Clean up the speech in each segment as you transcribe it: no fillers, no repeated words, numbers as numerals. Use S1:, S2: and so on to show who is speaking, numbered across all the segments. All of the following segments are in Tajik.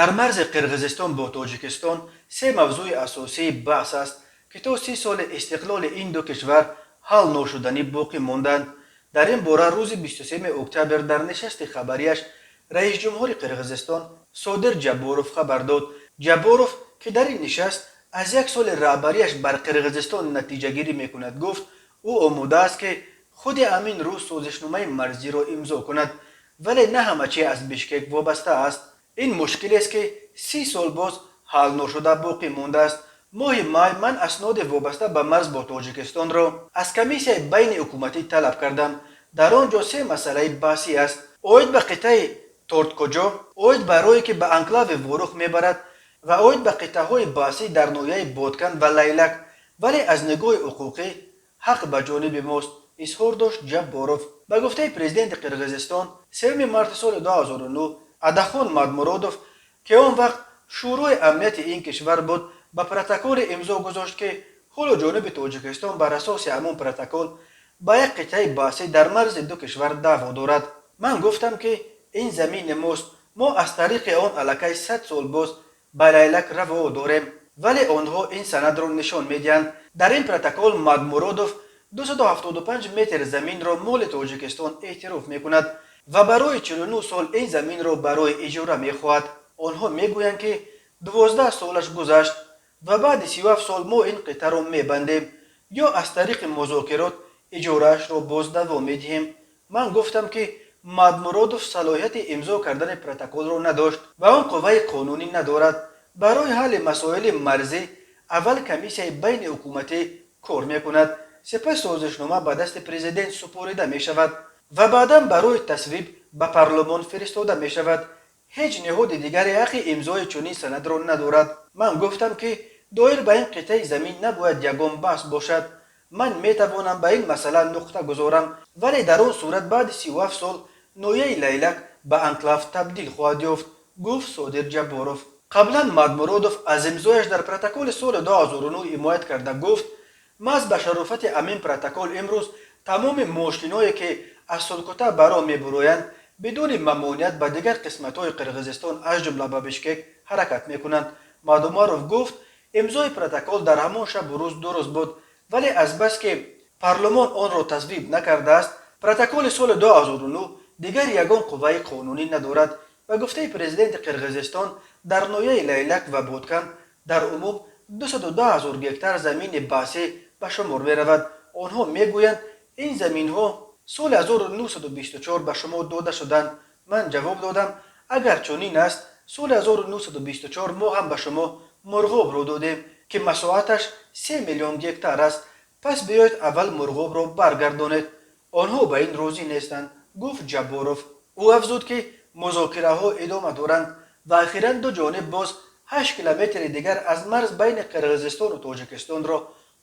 S1: Дар марзи Қирғизистон бо Тоҷикистон се мавзӯи асосии баҳс аст, ки то 30 соли истиқлоли ин ду кишвар ҳал ношуданӣ боқӣ монданд. Дар ин бора рӯзи 23 октябр дар нишасти хабарияш раисҷумҳури Қирғизистон Содир Ҷабборов хабар дод. Ҷабборов, ки дар ин нишаст аз як соли раҳбарияш бар Қирғизистон натиҷагирӣ мекунад, гуфт, ӯ омода аст, ки худи ҳамин рӯз созишномаи марзиро имзо кунад, вале на ҳама чи аз Бишкек вобаста аст. Ин мушкилест, ки 30 сол боз ҳал ношуда боқӣ мондааст. Моҳи май ман асноди вобаста ба марз бо Тоҷикистонро аз комиссияи байниҳукуматӣ талаб кардам. Дар он ҷо се масъалаи баҳсӣ аст: оид ба қитъаи Торткоҷо, оид ба роҳе, ки ба анклави Ворух мебарад, ва оид ба қитъаҳои баҳсӣ дар ноҳияи Боткан ва Лайлак. Вале аз нигоҳи ҳуқуқӣ ҳақ ба ҷониби мост, изҳор дошт Ҷабборов. Ба гуфтаи президенти Қирғизистон, 3 марти соли 2009 Адахон Мадмуродов, ки он вақт Шӯрои амнияти ин кишвар буд, ба протоколе имзо гузошт, ки ҳоло ҷониби Тоҷикистон бар асоси ҳамон протокол ба як қитъаи баҳсӣ дар марзи ду кишвар даъво дорад. Ман гуфтам, ки ин замини мост, мо аз тариқи он аллакай 100 сол боз ба Лайлак раво дорем, вале онҳо ин санадро нишон медиҳанд. Дар ин протокол Мадмуродов 275 метр заминро моли Тоҷикистон эътироф мекунад ва барои 49 сол ин заминро барои иҷора мехоҳад. Онҳо мегӯянд, ки 12 солаш гузашт ва баъди 37 сол мо ин қитъаро мебандем ё аз тариқи музокирот иҷораашро боз давом медиҳем. Ман гуфтам, ки Мадмуродов салоҳияти имзо кардани протоколро надошт ва он қувваи қонунӣ надорад. Барои ҳалли масоили марзӣ аввал комиссияи байниҳукуматӣ кор мекунад, сипас созишнома ба дасти президент супорида мешавад ва баъдан барои тасвиб ба парлумон фиристода мешавад. Ҳеҷ ниҳоди дигаре ҳаққи имзои чунин санадро надорад. Ман гуфтам, ки доир ба ин қитъаи замин набояд ягон баҳс бошад. Ман метавонам ба ин масъала нуқта гузорам, вале дар он сурат баъди 37 сол ноҳияи Лайлак ба анклав табдил хоҳад ёфт, гуфт Содир Ҷабборов. Қаблан Мадмуродов аз имзояш дар протоколи соли 2009 ҳимоят карда гуфт: маҳз ба шарофати ҳамин протокол имрӯз тамоми мошиное, ки аз Солкута ба роҳ мебуроянд, бидуни мамоният ба дигар қисматҳои Қирғизистон, аз ҷумла ба Бишкек, ҳаракат мекунанд. Мадумаров гуфт, имзои протокол дар ҳамон шабу рӯз дуруст буд, вале азбаски парлумон онро тасвиб накардааст, протоколи соли 2009 дигар ягон қувваи қонунӣ надорад. Ба гуфтаи президенти Қирғизистон, дар ноҳияи Лайлак ва Боткан дар умум 210 ҳазор гектар замини баҳсӣ ба шумор меравад. Онҳо мегӯянд, ин заминҳо соли 1924 ба шумо дода шуданд. Ман ҷавоб додам, агар чунин аст, соли 1924 мо ҳам ба шумо Мурғобро додем, ки масоҳаташ 3 миллион гектар аст. Пас биёед, аввал Мурғобро баргардонед. Онҳо ба ин розӣ нестанд, гуфт Ҷабборов. Ӯ афзуд, ки музокираҳо идома доранд ва ахиран ду ҷониб боз 8 километри дигар аз марз байни Қирғизистону Тоҷикистонро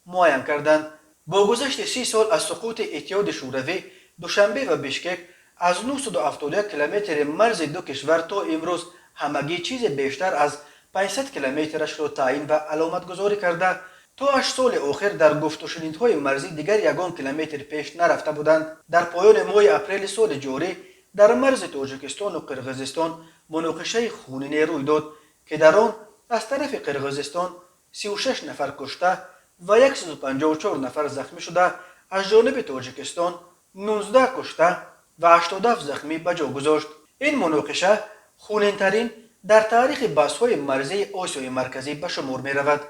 S1: муайян карданд. Бо гузашти 30 сол аз суқути Иттиҳоди Шӯравӣ, Душанбе ва Бишкек аз 971 километри марзи ду кишвар то имрӯз ҳамагӣ чизе бештар аз 500 километрашро таъин ва аломатгузорӣ карда, то 8 соли охир дар гуфтушунидҳои марзӣ дигар ягон километр пеш нарафта буданд. Дар поёни моҳи апрели соли ҷорӣ дар марзи Тоҷикистону Қирғизистон муноқишаи хунине рӯй дод, ки дар он аз тарафи Қирғизистон 36 нафар кушта ва 154 нафар захмӣ шуда, аз ҷониби Тоҷикистон 19 кушта ва 87 захмӣ ба ҷо гузошт. Ин муноқиша хунинтарин дар таърихи баҳсҳои марзии Осиёи Марказӣ ба шумор меравад.